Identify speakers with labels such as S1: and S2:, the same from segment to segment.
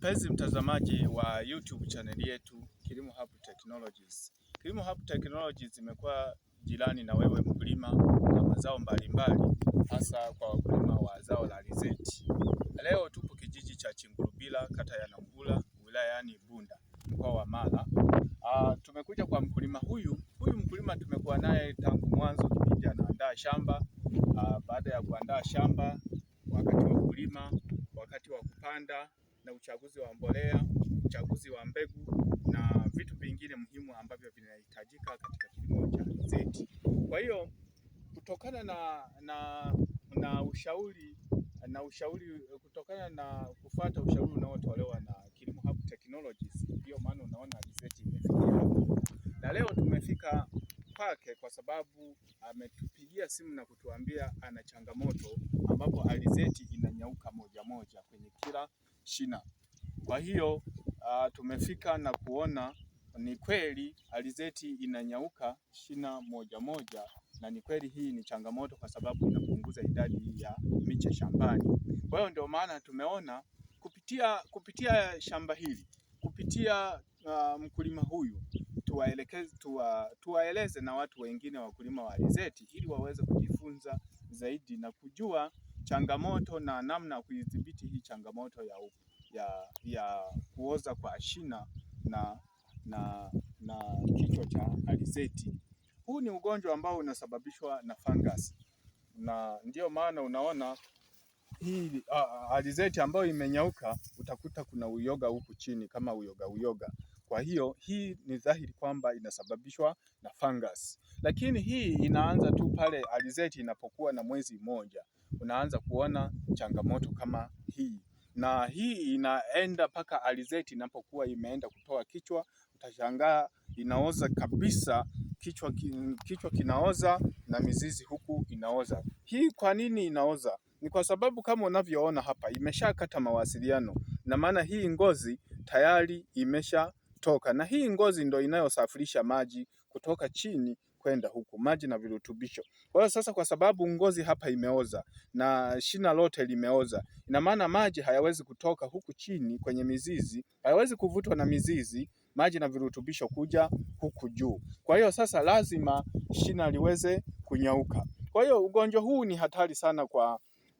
S1: Mpenzi mtazamaji wa YouTube channel yetu Kilimo Hub Technologies. Kilimo Hub Technologies imekuwa jirani na wewe mkulima wa mazao mbalimbali, hasa kwa wakulima wa zao la alizeti. Leo tupo kijiji cha Chingurubila, kata ya Nangula, wilayani Bunda, mkoa wa Mara. Tumekuja kwa mkulima huyu. Huyu mkulima tumekuwa naye tangu mwanzo kipindi anaandaa shamba. Baada ya kuandaa shamba, wakati wa kulima, wakati wa kupanda na uchaguzi wa mbolea, uchaguzi wa mbegu na vitu vingine muhimu ambavyo vinahitajika katika kilimo cha alizeti. Kwa hiyo kutokana na ushauri na ushauri kutokana na kufuata ushauri unaotolewa na Kilimo Hub Technologies, ndio maana unaona alizeti imefikia hapo, na leo tumefika kwake kwa sababu ametupigia simu na kutuambia ana changamoto ambapo alizeti inanyauka moja moja kwenye kila shina. Kwa hiyo tumefika na kuona ni kweli alizeti inanyauka shina moja moja, na ni kweli hii ni changamoto kwa sababu inapunguza idadi ya miche shambani. Kwa hiyo ndio maana tumeona kupitia shamba hili, kupitia mkulima huyu tuwaelekeze, tuwaeleze na watu wengine wakulima wa alizeti ili waweze kujifunza zaidi na kujua changamoto na namna ya kuidhibiti hii changamoto ya kuoza kwa shina na kichwa cha alizeti. Huu ni ugonjwa ambao unasababishwa na fungus, na ndiyo maana unaona hii alizeti ambayo imenyauka, utakuta kuna uyoga huku chini kama uyoga uyoga. Kwa hiyo hii ni dhahiri kwamba inasababishwa na fungus, lakini hii inaanza tu pale alizeti inapokuwa na mwezi mmoja, unaanza kuona changamoto kama hii, na hii inaenda mpaka alizeti inapokuwa imeenda kutoa kichwa. Utashangaa inaoza kabisa, kichwa kinaoza na mizizi huku inaoza. Hii kwa nini inaoza? Ni kwa sababu kama unavyoona hapa imeshakata mawasiliano, na maana hii ngozi tayari imeshatoka, na hii ngozi ndo inayosafirisha maji kutoka chini kwenda huku, maji na virutubisho. Kwa hiyo sasa, kwa sababu ngozi hapa imeoza na shina lote limeoza, ina maana maji hayawezi kutoka huku chini kwenye mizizi, hayawezi kuvutwa na mizizi, maji na virutubisho kuja huku juu. Kwa hiyo sasa lazima shina liweze kunyauka. Kwa hiyo ugonjwa huu ni hatari sana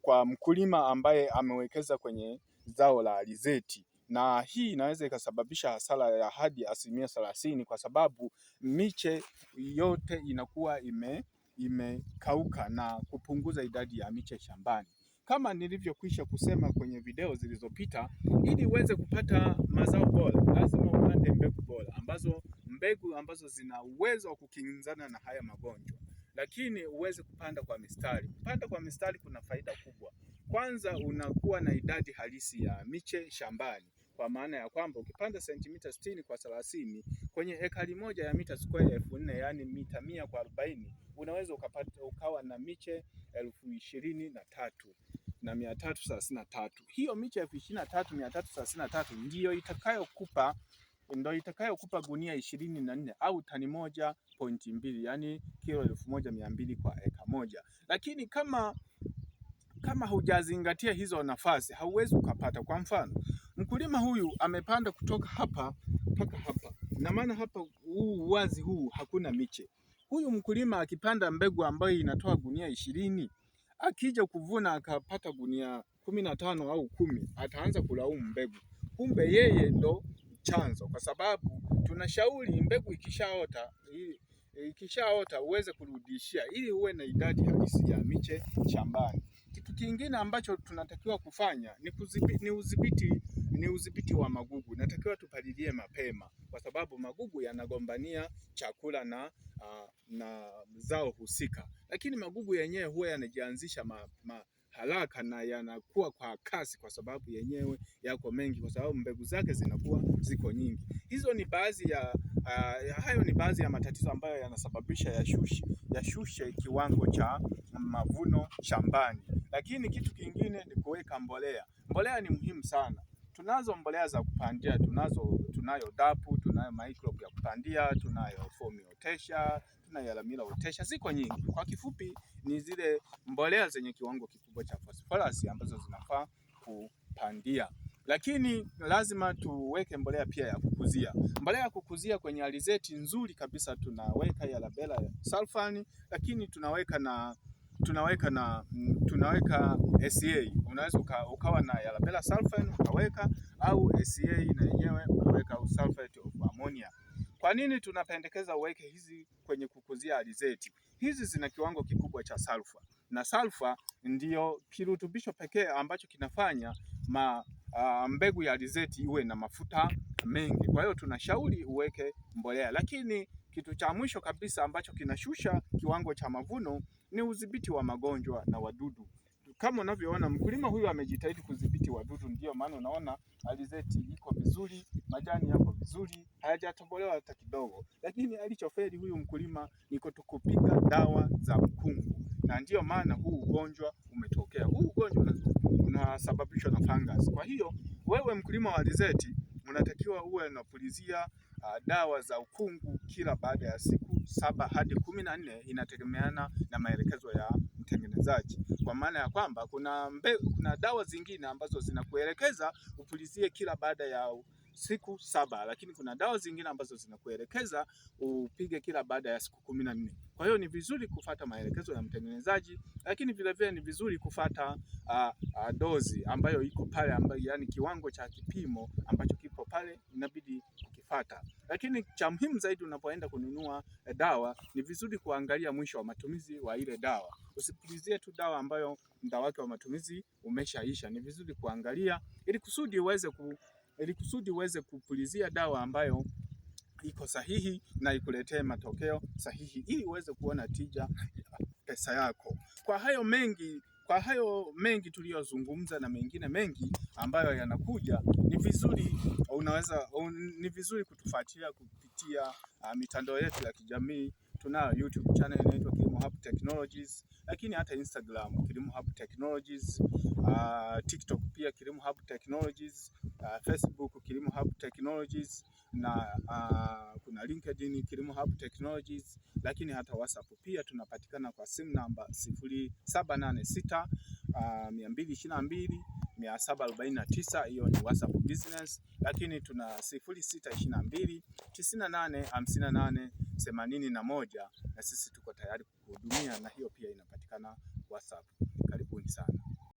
S1: kwa mkulima ambaye amewekeza kwenye zao la alizeti, na hii inaweza ikasababisha hasara ya hadi 30% kwa sababu miche yote inakuwa imekauka na kupunguza idadi ya miche shambani. Kama nilivyokwisha kusema kwenye video zilizopita, ili uweze kupata mazao bora lazima upande mbegu bora, ambazo mbegu ambazo zina uwezo wa kukinzana na haya magonjwa, lakini uweze kupanda kwa mistari. Kupanda kwa mistari kuna faida kubwa. Kwanza, unakuwa na idadi halisi ya miche shambani, kwa maana ya kwamba ukipanda sentimita 60 kwa 30 kwenye ekari moja ya mita square 4000, yaani mita 100 kwa 40, unaweza ukapata ukawa na miche 23,333. Hiyo miche 23,333 ndiyo itakayokupa gunia 24 au tani 1.2, yaani kilo 1200 kwa eka moja. Lakini kama hujazingatia hizo nafasi hauwezi ukapata. Kwa mfano, mkulima huyu amepanda kutoka hapa mpaka hapa, na maana hapa huu uwazi huu hakuna miche. Huyu mkulima akipanda mbegu ambayo inatoa gunia 20, akija kuvuna akapata gunia 15 au 10, ataanza kulaumu mbegu. Kumbe yeye ndo chanzo, kwa sababu tunashauri mbegu ikishaota uweze kurudishia ili uwe na idadi halisi ya miche shambani. Kitu kingine ambacho tunatakiwa kufanya ni udhibiti wa magugu. Natakiwa tupalilie mapema kwa sababu magugu yanagombania chakula na zao husika, lakini magugu yenyewe huwa yanajianzisha haraka na yanakuwa kwa kasi kwa sababu yenyewe yako mengi, kwa sababu mbegu zake zinakuwa ziko nyingi. Hizo ni baadhi ya hayo ni baadhi ya matatizo ambayo yanasababisha yashushe kiwango cha mavuno shambani. Lakini kitu kingine ni kuweka mbolea. Mbolea ni muhimu sana. Tunazo mbolea za kupandia, tunayo DAP, tunayo microbe ya kupandia, tunayo fomi otesha, tunayo Alamila otesha, ziko nyingi. Kwa kifupi ni zile mbolea zenye kiwango kikubwa cha phosphorus ambazo zinafaa kupandia. Lakini lazima tuweke mbolea pia ya kukuzia. Mbolea ya kukuzia kwenye alizeti nzuri kabisa tunaweka ya Labella Sulfan, lakini tunaweka SA. Unaweza ukawa na ya Labella Sulfan ukaweka au SA na yenyewe ukaweka sulfate of ammonia. Kwa nini tunapendekeza uweke hizi kwenye kukuzia alizeti? Hizi zina kiwango kikubwa cha sulfa na sulfa ndiyo kirutubisho pekee ambacho kinafanya mbegu ya alizeti iwe na mafuta mengi. Kwa hiyo tunashauri uweke mbolea, lakini kitu cha mwisho kabisa ambacho kinashusha kiwango cha mavuno ni udhibiti wa magonjwa na wadudu. Kama unavyoona mkulima huyu amejitahidi kudhibiti wadudu, ndiyo maana unaona alizeti iko vizuri, majani yako vizuri, hayajatobolewa hata kidogo. Lakini alichofeli huyu mkulima ni kutokupiga dawa za ukungu, na ndiyo maana huu ugonjwa umetokea. Huu ugonjwa unasababishwa na fungus. Kwa hiyo wewe mkulima wa alizeti unatakiwa uwe unapulizia dawa za ukungu kila baada ya siku 7 hadi 14, inategemeana na maelekezo ya mtengenezaji, kwa maana ya kwamba kuna dawa zingine ambazo zinakuelekeza upulizie kila baada ya siku 7, lakini kuna dawa zingine ambazo zinakuelekeza upige kila baada ya siku 14. Kwa hiyo ni vizuri kufata maelekezo ya mtengenezaji, lakini vilevile ni vizuri kufata dozi ambayo iko pale, ambayo yani kiwango cha kipimo ambacho kipo pale inabidi kukifata. Lakini cha muhimu zaidi, unapoenda kununua dawa ni vizuri kuangalia mwisho wa matumizi wa ile dawa. Usipulizie tu dawa ambayo muda wake wa matumizi umeshaisha. Ni vizuri kuangalia ili kusudi uweze kupulizia dawa ambayo iko sahihi na ikuletee matokeo sahihi ili uweze kuona tija ya pesa yako. Kwa hayo mengi tuliyozungumza na mengine mengi ambayo yanakuja, ni vizuri kutufuatilia kupitia mitandao yetu ya kijamii. Tunayo YouTube channel inaitwa Kilimo Hub Technologies, lakini hata Instagram Kilimo Hub Technologies, TikTok pia Kilimo Hub Technologies, Facebook Kilimo Hub Technologies na kuna LinkedIn Kilimo Hub Technologies, lakini hata WhatsApp pia tunapatikana kwa simu namba 0786 222 749. Hiyo ni WhatsApp business, lakini tuna 0622 98 58 81 na sisi tuko tayari kukuhudumia, na hiyo pia inapatikana WhatsApp. Karibuni sana.